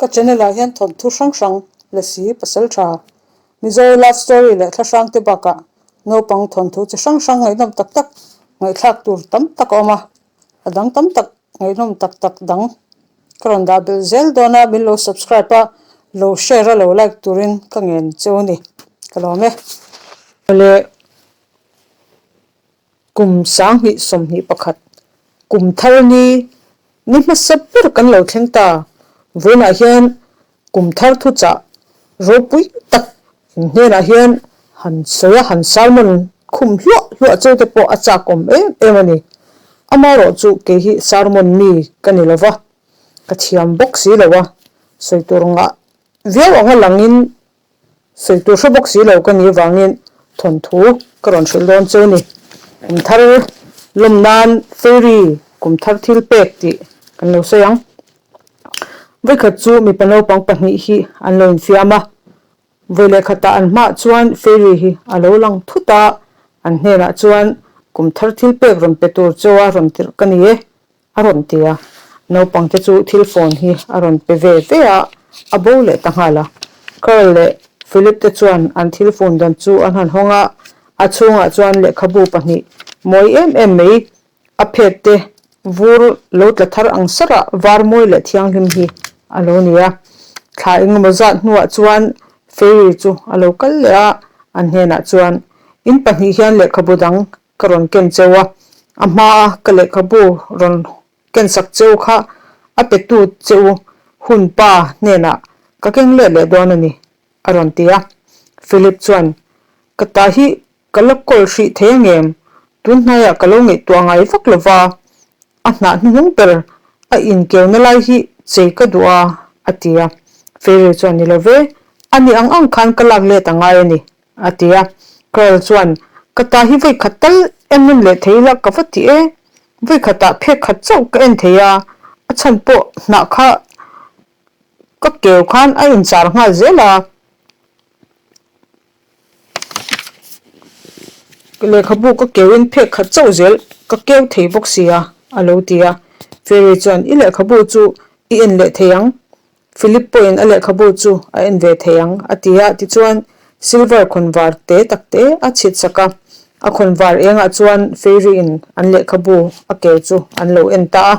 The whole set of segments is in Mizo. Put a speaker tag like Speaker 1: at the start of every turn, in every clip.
Speaker 1: Ka channel ah hian thawnthu hrang hrang, Lasi, Pasaltha, Mizo love story leh thla hrang te bakah naupang thawnthu chi hrang hrang ngaihnawm tak tak ngaihthlak tur tam tak a awm a, a dang tam tak ngaihnawm tak tak dang ka rawn dah belh zel dawn a, min lo subscribe a, lo share a lo like turin ka ngen cheu a ni, ka lawm e. Awle. Kum 2021, kum thar ni ni hmasa ber kan lo thleng ta. Vawiinah hian kum thar thuchah ropui tak in hnenah hian han sawi a, han sermon khum hluah hluah cheu te pawh a chak awm em em a ni. Amaherawh chu kei hi sermon mi ka ni lo va, ka thiam bawk si lo a, sawi tur ngah viau anga langin Sawi tur hre bawk si lo ka nih avangin thawnthu ka rawn hrilh dawn chu a ni. Kum thar lawm nan Fairy kum thar thil pek tih kan lo sawi ang. Vawikhat chu mipa naupang pahnih hi an lo infiam a, vawi leh khatah an hmaah chuan Fairy hi a lo lang thut a, an hnenah chuan kum thar thil pek rawn pe tur chu a rawn tirh ka ni e. A rawn ti a, naupangte chu thil phone hi a rawn pe ve ve a, a bo leh ta nghal a. Carl leh Philip te chuan an thil phone dawn chu an han hawng a, a chhungah chuan lehkhabu pahnih mawi em em mai a phek te vur lo tla thar ang sarah var mawi leh thianghlim hi a lo ni a. Thla engemaw zat hnuah chuan Fairy chu a lo kal leh a, an hnenah chuan, In pahnih hian lehkhabu dang ka rawn ken cheu a, a hmaa ka lehkhabu rawn ken sak cheu kha a petu che u hun pa hnenah ka keng let leh dawn a ni, a rawn ti a. Philip chuan, Ka ta hi ka la kawl hrih thei angem? Tun hnaiah ka lo ngaihtuah ngai vak lo va, a hnah hnuhnung ber a inkeuna lai hi chei ka duh a, a ti a. Fairy chuan, Ni lo ve, a ni ang ang khan ka lak let a ngai a ni, A ti a, Carl chuan, Ka ta hi vawi khat tal en nawn leh thei ila ka va ti e. Vawi khatah phek khat chauh ka en thei a, a chhan pawh hnah kha ka keu khan a inchar nghal zel a. Lehkhabu ka keuin phek khat chauh zel ka keu thei bawk si a, a lo ti a. Fairy chuan, I lehkhabu chu i en leh thei ang. Philip pawhin a lehkhabu chu a en ve thei ang, a ti a. Tichuan, silver khawnvar te tak te a chhit sak a. A khawnvar engah chuan Fairy-in an lehkhabu a keu chu an lo en ta a.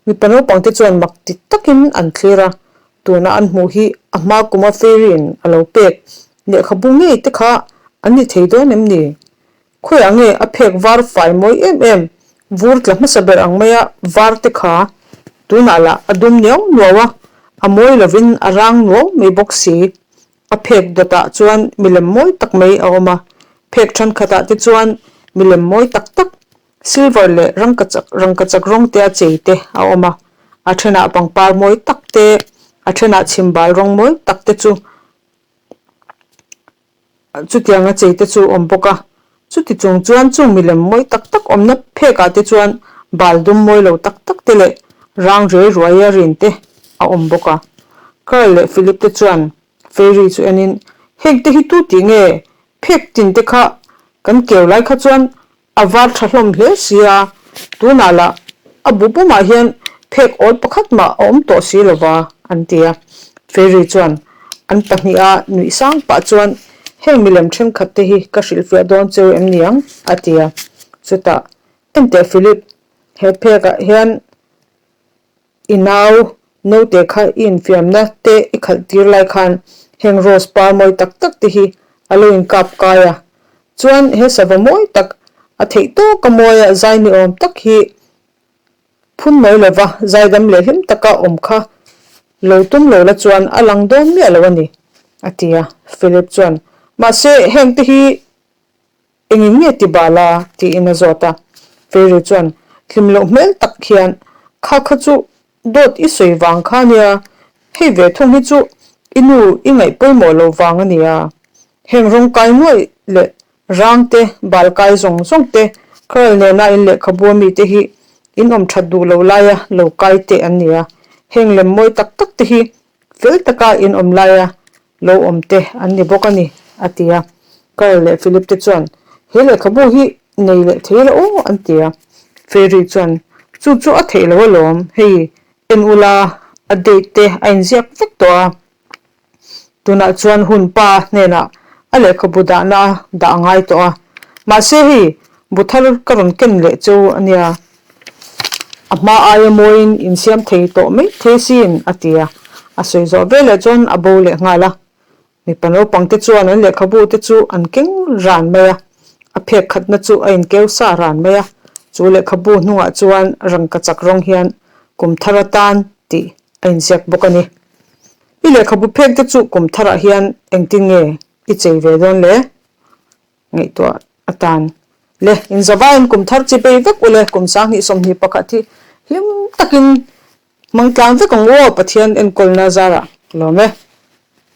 Speaker 1: Mipa naupangte chuan mak ti takin an thlir a. Tuna an hmuh hi a hma kuma Fairy-in a lo pek lehkhabu ngei te kha an ni thei dawn em ni? Khawiah nge a phek var fai mawi em em, vur tla hmasa ber ang maia var te kha tunah lah a dum niau nuau a, a mawi lovin a rang nuau mai bawk si. A phek dawtah chuan milem mawi tak mai a awm a, phek thenkhatah te chuan milem mawi tak tak, silver leh rangkachak rangkachak rawng te a chei te a awm a, a thenah pangpar mawi tak te, a thenah chhimbal rawng mawi tak te chu Chutianga chei te chu awm bawk a, chuti chung chuan chung milem mawi tak tak awmna phek ah te chuan bal dum mawi lo tak tak te leh rang riai ruai a rin te a awm bawk a. Carl leh Philip te chuan Fairy chu en in, Heng te hi tu tih nge? Phek tin te kha kan keu lai kha chuan A var tha hlawm hle si a, tunah lah a bu pumah hian phek awl pakhat mah a awm tawh si lo va, an ti a. Fairy chuan an pahniha nuih sang pah chuan, Heng milem thenkhat te hi ka hrilhfiah dawn cheu em ni ang? a ti a. Chutah, Enteh Philip, he phekah hian I nau naute kha i infiamna te i khalh tir lai khan heng rose par mawi tak tak te hi a lo inkap kai a, chuan he sava mawi tak a theih tawka mawia zai ni awm tak hi phun mai lova zaidam leh hlim taka awm kha lo tum lo la chuan a lang dawn miah lo a ni, a ti a. Philip chuan, Mahse heng te hi Engin nge ti bal a? tiin a zawt a. Fairy chuan hlim loh hmel tak hian, Kha kha chu dawt i sawi vang kha nia, hei ve thung hi chu i nu i ngaih pawimawh lo vang a nia. Heng rawng kai nuaih leh rang te, bal kai zawng zawng te, Carl nena in lehkhabu ami te hi in awm that duh lo laia lo kai te an nia. Heng lem mawi tak tak te hi fel taka in awm laia lo awm te an ni bawk a ni, a ti a. Carl leh Philip te chuan, He lehkhabu hi nei leh thei la aw, an ti a. Fairy chuan, Chu chu a theih lo alawm, hei en ula A date te a inziak vek tawh a. Tunah chuan hun pa hnenah a lehkhabu dahna a dah a ngai tawh a. Mahse hei bu thar ka rawn ken leh chu a nia. A hma aia mawiin insiam thei tawh mai thei sin a ti a. A sawi zawh veleh chuan a bo leh nghal a. Mipa naupang te chuan an lehkhabu te chu an keng ran mai a, a phek khatna chu a inkeu sa ran mai a, chu lehkhabu hnungah chuan rangkachak rawng hian kum thar atan tih a inziak bawk a ni. I lehkhabu phek te chu kum tharah hian engtin nge i chei ve dawn le? Ngaihtuah atan le inzavaiin kum thar chi bei vek ule kum 2021 hi hlim takin Hmang tlang vek ang aw Pathian enkawlna zarah ka lawm e.